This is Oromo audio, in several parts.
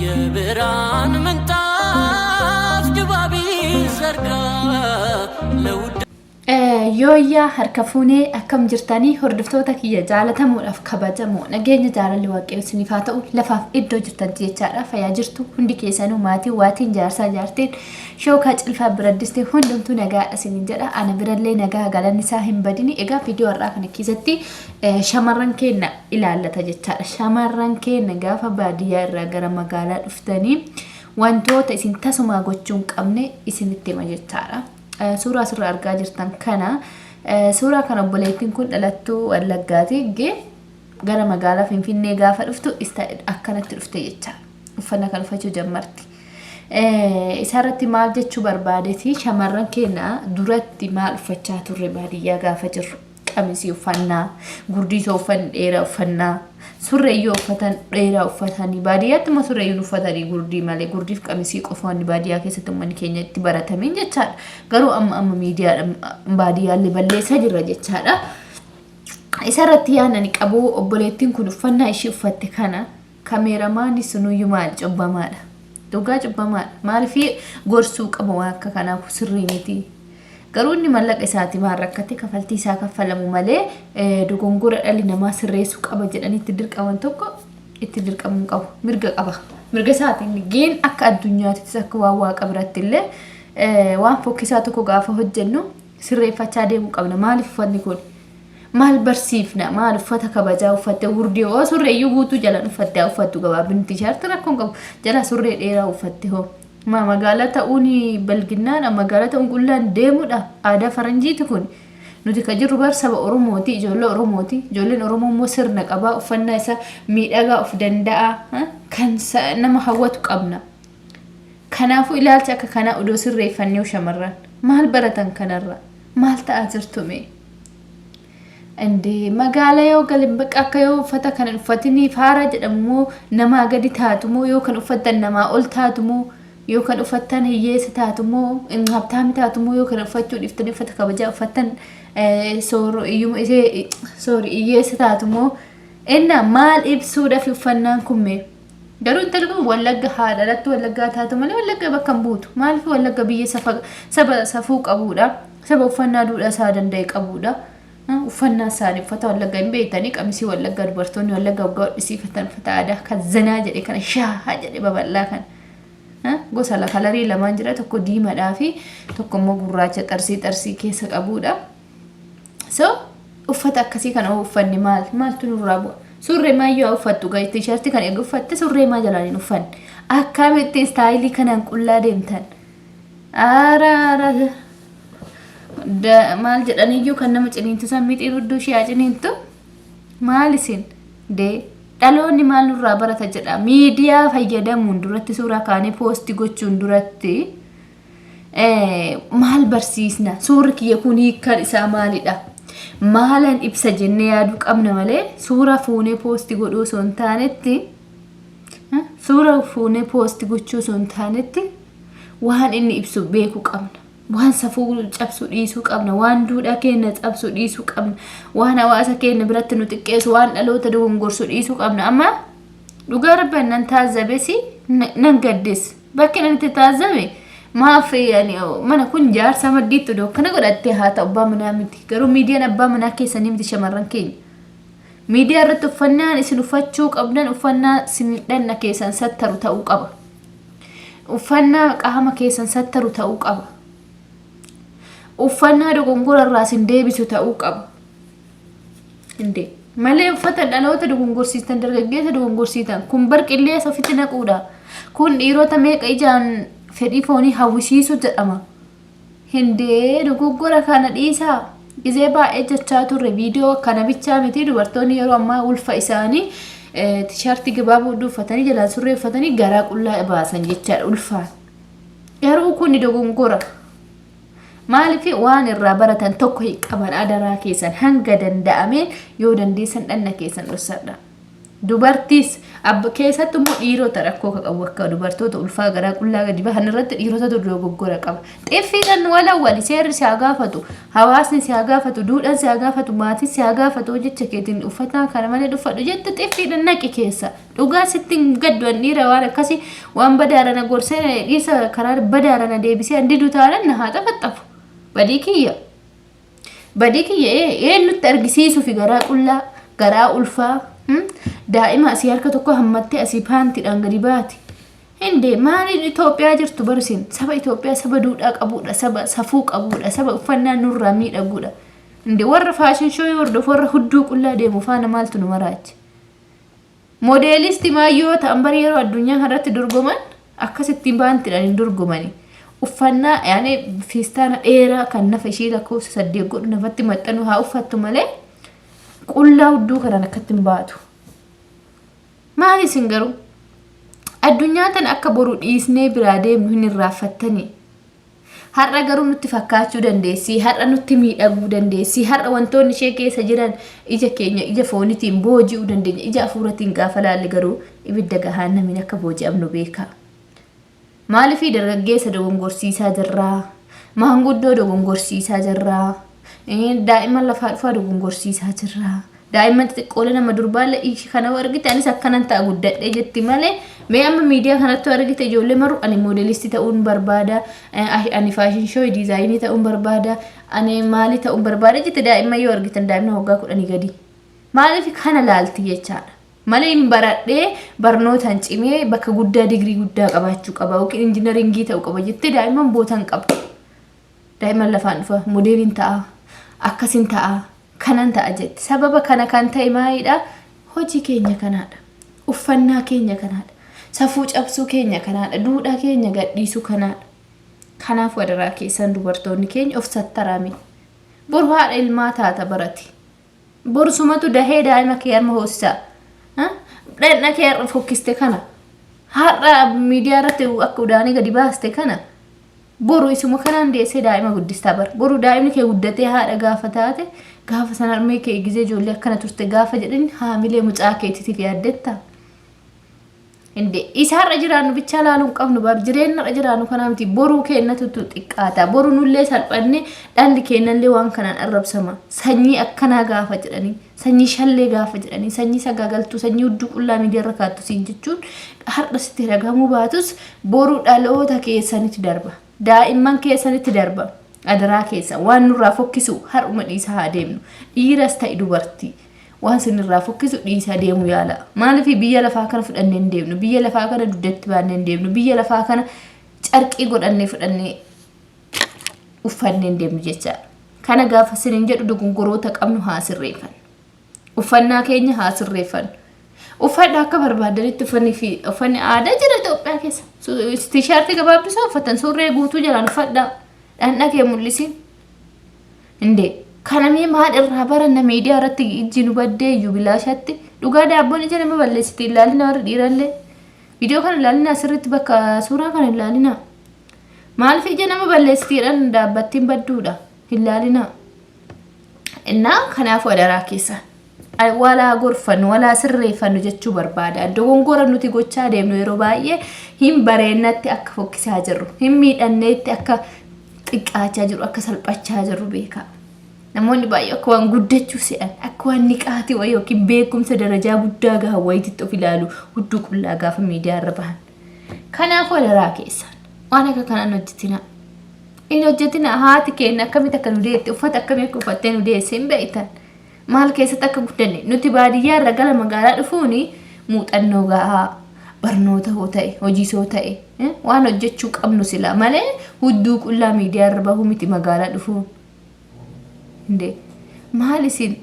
የብርሃን ምንጣፍ ድባብ ዘርጋ ለውድ Yooyyaa harka fuunee akkam jirtanii hordoftoota kiyya jaalatamuudhaaf kabajamoo nageenya jaalalli waaqayyo isiniif haa ta'u lafaaf iddoo jirtan jechaadha fayyaa jirtu hundi keessanuu maatii waatiin jaarsaa jaartiin shookaa cilfaa biraddistee hundumtuu nagaa isiniin jedha ana birallee nagaa galanni isaa hin badini egaa viidiyoo har'aa kana keessatti shamarran keenya ilaallata jechaadha shamarran keenya gaafa baadiyyaa irraa gara magaalaa dhuftanii wantoota isin tasumaa gochuu hin qabne isinitti hima jechaadha. Suuraa asirraa argaa jirtan kana suuraa kana obboleettiin kun dhalattuu Wallaggaati gee gara magaalaa Finfinnee gaafa dhuftu akkanatti dhufte jecha uffannaa kan uffachuu jammarti. Isarratti maal jechuu barbaadeeti shamarran keenya duratti maal uffachaa turre baadiyyaa gaafa jirru qamisii uffannaa gurdisoo uffanni dheeraa uffannaa surreeyyuu uffatan dheeraa uffatanii baadiyyaatti immoo surreeyyuun uffatanii gurdii malee gurdiif qamisii qofa wanni baadiyyaa keessatti uummanni keenya itti baratameen jechaadha. Garuu amma amma miidiyaadha baadiyyaallee balleessaa jirra jechaadha. Isarratti yaadani qabu obboleettiin kun uffannaa ishii uffatte kana kameeramaani sunuyyuu maal cubbamaadha. Dhugaa cubbamaadha. Maaliif gorsuu qaba waan akka kanaaf sirrii miti. Garuu inni mallaqa isaati maal rakkate kafaltii isaa kaffalamu malee dogongora dhalli namaa sirreessuu qaba jedhanii itti dirqaman tokko itti dirqamuu qabu. Mirga qaba. Mirga isaatiin geen akka addunyaattis akka waan waaqa biratti illee waan fokkisaa tokko gaafa hojjennu sirreeffachaa deemuu qabna. Maaliif uffanni kun? Maal barsiifna? Maal uffata kabajaa uffatte gurdii hoo surree iyyuu guutuu jalaan uffatte haa uffattu gabaabinni tishaarti rakkoon qabu. Jala surree dheeraa uffatte hoo. Ma magaalaa ta'uun balginnaadha magaalaa ta'uun qullaan deemudha aadaa faranjiiti kun. Nuti ka jirru bar saba Oromooti ijoollee Oromooti ijoolleen Oromoo immoo sirna qabaa uffannaa isaa miidhagaa of danda'a kan nama hawwatu qabna. Kanaafuu ilaalcha akka kanaa odoo sirreeffannee shamarran maal baratan kanarra maal ta'aa jirtu mee? Indee magaala yoo galan bakka akka yoo uffata kana uffatanii faara jedhamu moo namaa gadi taatu moo yoo kan uffattan namaa ol taatu moo yoo kan uffattan hiyyeessa taatu moo habtaami taatu moo yoo kan uffachuu dhiiftanii uffata kabajaa uffattan sooroo iyyuma isee soori hiyyeessa taatu moo inna maal ibsuudhaaf uffannaan kun mee garuu intalli kun wallagga haa dhalattu wallaggaa taatu malee wallagga bakka hin buutu maaliif wallagga biyya saba safuu qabuudha saba uffannaa duudhaa isaa danda'e qabuudha. Uffannaa isaanii uffata wallaggaa hin beektanii qamisii wallaggaa dubartoonni wallaggaa waggaa hodhisiifatan uffata aadaa kan zanaa jedhe kana shaahaa jedhe babal'aa kana. Gosa kalarii lamaan jira tokko diimadhaa fi tokko immoo gurraacha xarsii xarsii keessa qabudha. So uffata akkasii kana uffanni maal maaltu nurraa bu'a? Surree maayyoo haa uffattu gaa tiishartii kana eega uffatte surree maa jalaan hin uffanne? Akkamitti istaayilii kanaan qullaa deemtan? Aara aara maal jedhaniyyuu kan nama ciniintu san mixiin hudduu ishee haa ciniintu maal isin dee dhaloonni maal nurraa barata jedha miidiyaa fayyadamuun duratti suuraa kaanee poosti gochuun duratti maal barsiisna suurri kiyya kun hiikkaan isaa maalidha maalan ibsa jennee yaaduu qabna malee suura fuunee poosti godhuu osoo hin taanetti suura fuunee poosti gochuu osoo hin taanetti waan inni ibsu beekuu qabna. Waan safuu cabsu dhiisuu qabna. Waan duudhaa keenya cabsu dhiisuu qabna. Waan hawaasa keenya biratti nu xiqqeessu, waan dhaloota dogongorsu dhiisuu qabna. Amma dhugaa rabbi nan taazzabes nan gaddes. Bakki nan itti taazzabe maaf mana kun jaarsa maddiitti odoo akkana godhattee haa ta'u abbaa manaa miti. Garuu miidiyaan abbaa manaa keessanii miti shamarran keenya. Miidiyaa irratti uffannaan isin uffachuu qabdan uffannaa isin dhanna keessan sattaru ta'uu qaba. Uffannaa qaama keessan sattaru ta'uu qaba. Uffannaa dogongora irraa isin deebisu ta'uu qaba. Indee malee uffata dhaloota dogongorsiistan dargaggeessa dogongorsiitan kun bar qilleensa ofitti naquudha. Kun dhiirota meeqa ijaan fedhii foonii hawwisiisu jedhama. Hindee dogoggora kana dhiisaa. Gizee baay'ee jechaa turre viidiyoo kana bichaa miti dubartoonni yeroo ammaa ulfa isaanii tishaartii gabaaboo uffatanii jalaan surree uffatanii garaa qullaa baasan jechaadha ulfaan. Garuu kun dogongora. Maaliif waan irraa baratan tokko hin qaban adaraa keessan hanga danda'ameen yoo dandeessan dhanna keessan dhossadha. Dubartiis Abba keessattu immoo dhiirota rakkoo ka qabu akka dubartoota ulfaa garaa qullaa gadi bahan irratti dhiirota dogoggora qaba. Xiffiidhaan walawwali seerri si haa gaafatu, hawaasni si haa gaafatu, duudhaan si haa gaafatu, maatiin si haa gaafatu jecha keetiin uffataa kana malee uffadhu jette xiffiidhaan naqi keessa. Dhugaa sitti hin gaddu an dhiira waan akkasii waan badaara na gorsee na dhiisa karaa badaara na deebisee an didu taanan na haa xafaxafu. Badii kiyya. Badii kiyya ee eenyutti argisiisuufi garaa qullaa garaa ulfaa daa'ima asii harka tokko hammattee asii paantiidhaan gadi baati. Hindee maaliin Itoophiyaa jirtu barisiin saba Itoophiyaa saba duudhaa qabuudha saba safuu qabuudha saba uffannaa nurraa miidhaguudha. Hindee warra fashion show hordofu warra hudduu qullaa deemu faana maaltu nu maraache. Modeelisti maayyoo ta'an bari yeroo addunyaa kanarratti dorgoman akkasittiin baantiidhaan hin dorgomani. Uffannaa yaani fiistaana dheeraa kan nafa ishii lakkoofsa 8 godhu nafatti maxxanu haa uffattu malee qullaa hudduu kanaan akkatti hin baatu. Maali isin garuu? Addunyaa tana akka boru dhiisnee biraa deemnu hin irraanfattanii. Har'a garuu nutti fakkaachuu dandeessi, har'a nutti miidhaguu dandeessi, har'a wantoonni ishee keessa jiran ija keenya ija foonitiin booji'uu dandeenya, ija hafuuratiin gaafa laalle garuu ibidda gahaannamiin akka booji'amnu beekaa. Maaliifii dargaggeessa dogongorsiisaa jirraa? Maanguddoo dogongorsiisaa jirraa? Daa'imman lafaa dhufaa dogongorsiisaa jirraa? Daa'imman xixiqqoolee nama durbaallee ishii kana yoo argite anis akkanan ta'a guddadhee jetti malee mee amma miidiyaa kanatti yoo argite ijoollee maru ani moodelistii ta'uun barbaada ani fashion show design ta'uun barbaada ani maalii ta'uun barbaada jette daa'imman yoo argitan daa'imman waggaa 10 gadi. Maaliif kana laalti jechaadha. Malee hin baradhee barnootaan cimee bakka guddaa digirii guddaa qabaachuu qaba yookiin injiinaringii ta'uu qaba jettee daa'imman bootan qabdu. Daa'imman lafaan dhufa modeeliin ta'a akkasin ta'a kanan ta'a jetti. Sababa kana kan ta'e maalidha? Hojii keenya kanaadha. Uffannaa keenya kanaadha. Safuu cabsuu keenya kanaadha. Duudhaa keenya gadhiisuu kanaadha. Kanaaf wadaraa keessan dubartoonni keenya of sattarame. Boru haadha ilmaa taata barati. Boru sumatu dahee daa'ima kee harma hoosisaa. Dhaqna kee har'a fokkiste kana. Har'a miidiyaa irratti akka udaanii gadi baaste kana. Boru isuma kanaan deessee daa'ima guddistaa bar. Boru daa'imni kee guddatee haadha gaafa taate gaafa sana harmee kee gizee ijoollee akkana turte gaafa jedhan haamilee mucaa keetiitiif yaaddetta. Inde isa har'a jiraannu bichaa laaluu hin qabnu bar jireenya har'a jiraannu kanaa miti boruu keennatu xiqqaata boru nullee salphanne dhalli keennallee waan kanaan arrabsama sanyii akkanaa gaafa jedhanii sanyii shallee gaafa jedhanii sanyii sagaagaltuu sanyii hudduu qullaa miidiyaarra kaattu siin jechuun har'a sitti dhagahamuu baatus boru dhaloota keessanitti darba daa'imman keessanitti darba adaraa keessa waan nurraa fokkisu har'uma dhiisaa haa deemnu dhiiras ta'e dubartii waan sinirraa fokkisu dhiisaa deemu yaala maaliif biyya lafaa kana fudhannee hin deemnu biyya lafaa kana dugdatti baannee hin deemnu biyya lafaa kana carqii godhannee fudhannee uffannee hin deemnu jechaadha. Kana gaafa sinin jedhu dogongoroota qabnu haa sirreeffannu. Uffannaa keenya haa sirreeffannu. Uffadha akka barbaadanitti uffanni fi uffanni aadaa jira Itoophiyaa keessa. Tiishaartii gabaabduu isaa uffatan surree guutuu jalaan uffadhaa. Dhandha kee mul'isiin. Indee kana mee maal irraa baranna miidiyaa irratti ijji nu baddee iyyuu bilaashatti dhugaa daabboon ija nama balleessiti ilaalina warri dhiirallee. Viidiyoo kana ilaalina asirratti bakka suuraa kana ilaalina. Maaliif ija nama balleessiti jedhan daabbattiin badduudha. Hin laalinaa. Innaa kanaafuu adaraa keessa. Walaa gorfannu, walaa sirreeffannu jechuu barbaada. Dogongora nuti gochaa deemnu yeroo baay'ee hin bareennatti akka fokkisaa jirru, hin miidhanneetti akka xiqqaachaa jiru, akka salphachaa jirru beekaa. Namoonni baay'ee akka waan guddachuu se'an, akka waan niqaatii wayii yookiin beekumsa darajaa guddaa gahan wayititti of ilaalu hudduu qullaa gaafa miidiyaa irra bahan. Kanaafuu adaraa keessan waan akka kanaan hojjetinaa. Hin hojjetina haati keenya akkamitti akka nu deette uffata akkamii akka uffattee nu deesse hin beektan. Maal keessatti akka guddanne nuti baadiyyaa irra gara magaalaa dhufuun muuxannoo gahaa barnoota hoo ta'e hojiis hoo ta'e waan hojjechuu qabnu sila malee hudduu qullaa miidiyaa irra bahuu miti magaalaa dhufuun. Indee maal isin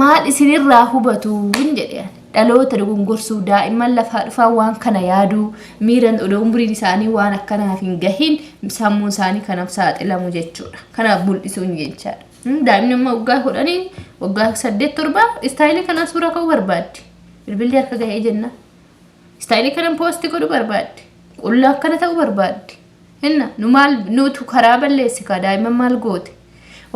maal isinirraa hubatu hin jedhe ani. Dhaloota dogongorsuu daa'imman lafaa dhufaa waan kana yaaduu miiran odoo umriin isaanii waan akkanaaf hin gahin sammuun isaanii kanaaf saaxilamu jechuudha. Kanaaf mul'isuun jechaadha. Daa'imni amma waggaa 10 waggaa 8 7 istaayilii kanaan suuraa ka'uu barbaaddi. Bilbilli harka gahee jenna. Istaayilii kanan poosti godhuu barbaaddi. Qullaa akkana ta'uu barbaaddi. Inna nu maal nutu karaa balleesse kaa daa'imman maal goote?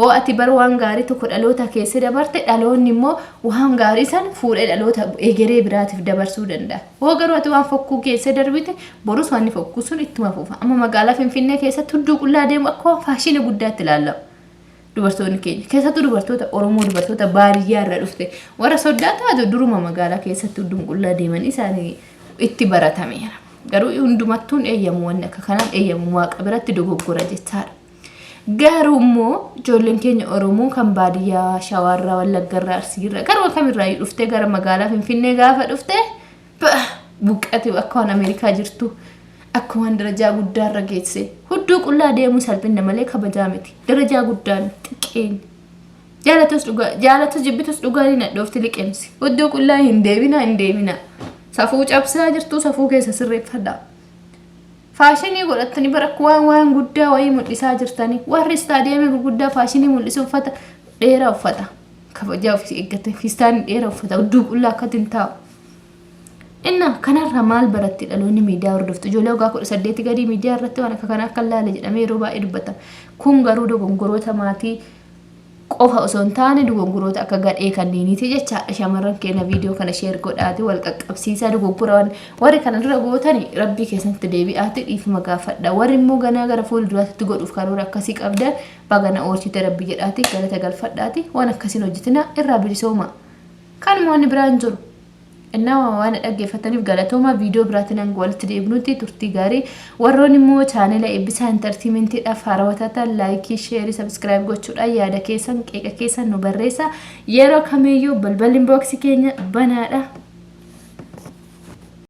Hoo ati bar waan gaarii tokko dhaloota keessa dabarte, dhaloonni immoo waan gaarii san fuudhee dhaloota egeree biraatiif dabarsuu danda'a. Hoo garuu ati waan fokkuu keessa darbite, borus wanni fokkuu sun ittuma fufa. Amma magaalaa Finfinnee keessatti hudduu qullaa deemu akka waan faashina guddaatti ilaallama. Dubartoonni keenya, keessattuu dubartoota Oromoo, dubartoota baadiyyaa irra dhufte, warra soddaa taatu duruma magaalaa keessatti hudduun qullaa deeman isaanii itti baratameera. Garuu hundumattuun eeyyamu, wanni akka kanaan eeyyamu waaqa biratti dogoggora jechaadha. Garuu immoo ijoolleen keenya Oromoo kan baadiyyaa Shawaarraa, Wallaggarraa, Arsiirraa, garuma kamirraa dhuftee gara magaalaa Finfinnee gaafa dhufte buqqate akka waan Ameerikaa jirtu, akka waan darajaa guddaarra geesse, hudduu qullaa deemuu salphina malee kabajaa miti. Darajaa guddaan xiqqeenya. Jaalatus dhugaa, jaalatus jibbitus dhugaa ni nadhoofti liqimsi. Hudduu qullaa hin deebina, hin deemina. Safuu cabsaa jirtu, safuu keessa sirreeffadha. Faashinii godhattanii bara akka waan guddaa wayii mul'isaa jirtanii. Warri istaadiyeemii gurguddaa faashinii mul'isu uffata dheeraa uffata. Kabajaa ofii eeggate fiistaanii dheeraa uffata, hudduu qullaa akkatti hin taa'u. Inna kanarraa maal baratti dhaloonni miidiyaa hordoftu? Ijoollee waggaa 18 gadii miidiyaa irratti waan akka kanaa akka laale jedhamee yeroo baay'ee dubbatama. Kun garuu dogongoroota maatii qofa osoo hin taane dogongoroota akka gadhee kanneeniiti jechaadha. Shamarran keenya, viidiyoo kana share godhaati wal qaqqabsiisaa. Dogoggora warri kana dura gootani rabbii keessatti deebi'aati dhiifama gaafadha. Warri immoo ganaa gara fuulduraatti godhuuf karoora akkasii qabdan, bagana oolchite rabbi jedhaati galata galfadhaati, waan akkasiin hojjetina, irraa bilisooma. Kanuma, wanni biraan jiru. Innaa waan dhaggeeffataniif galatooma. Viidiyoo biraatiin hanga walitti deebinutti turtii gaarii. Warroon immoo chaanela Eebbisaa Entertainmentiidhaaf haarawaa taatan, like, share, subscribe gochuudhaan yaada keessan, qeeqa keessan nu barreessa. Yeroo kamiyyuu balballi inbox keenya banaadha.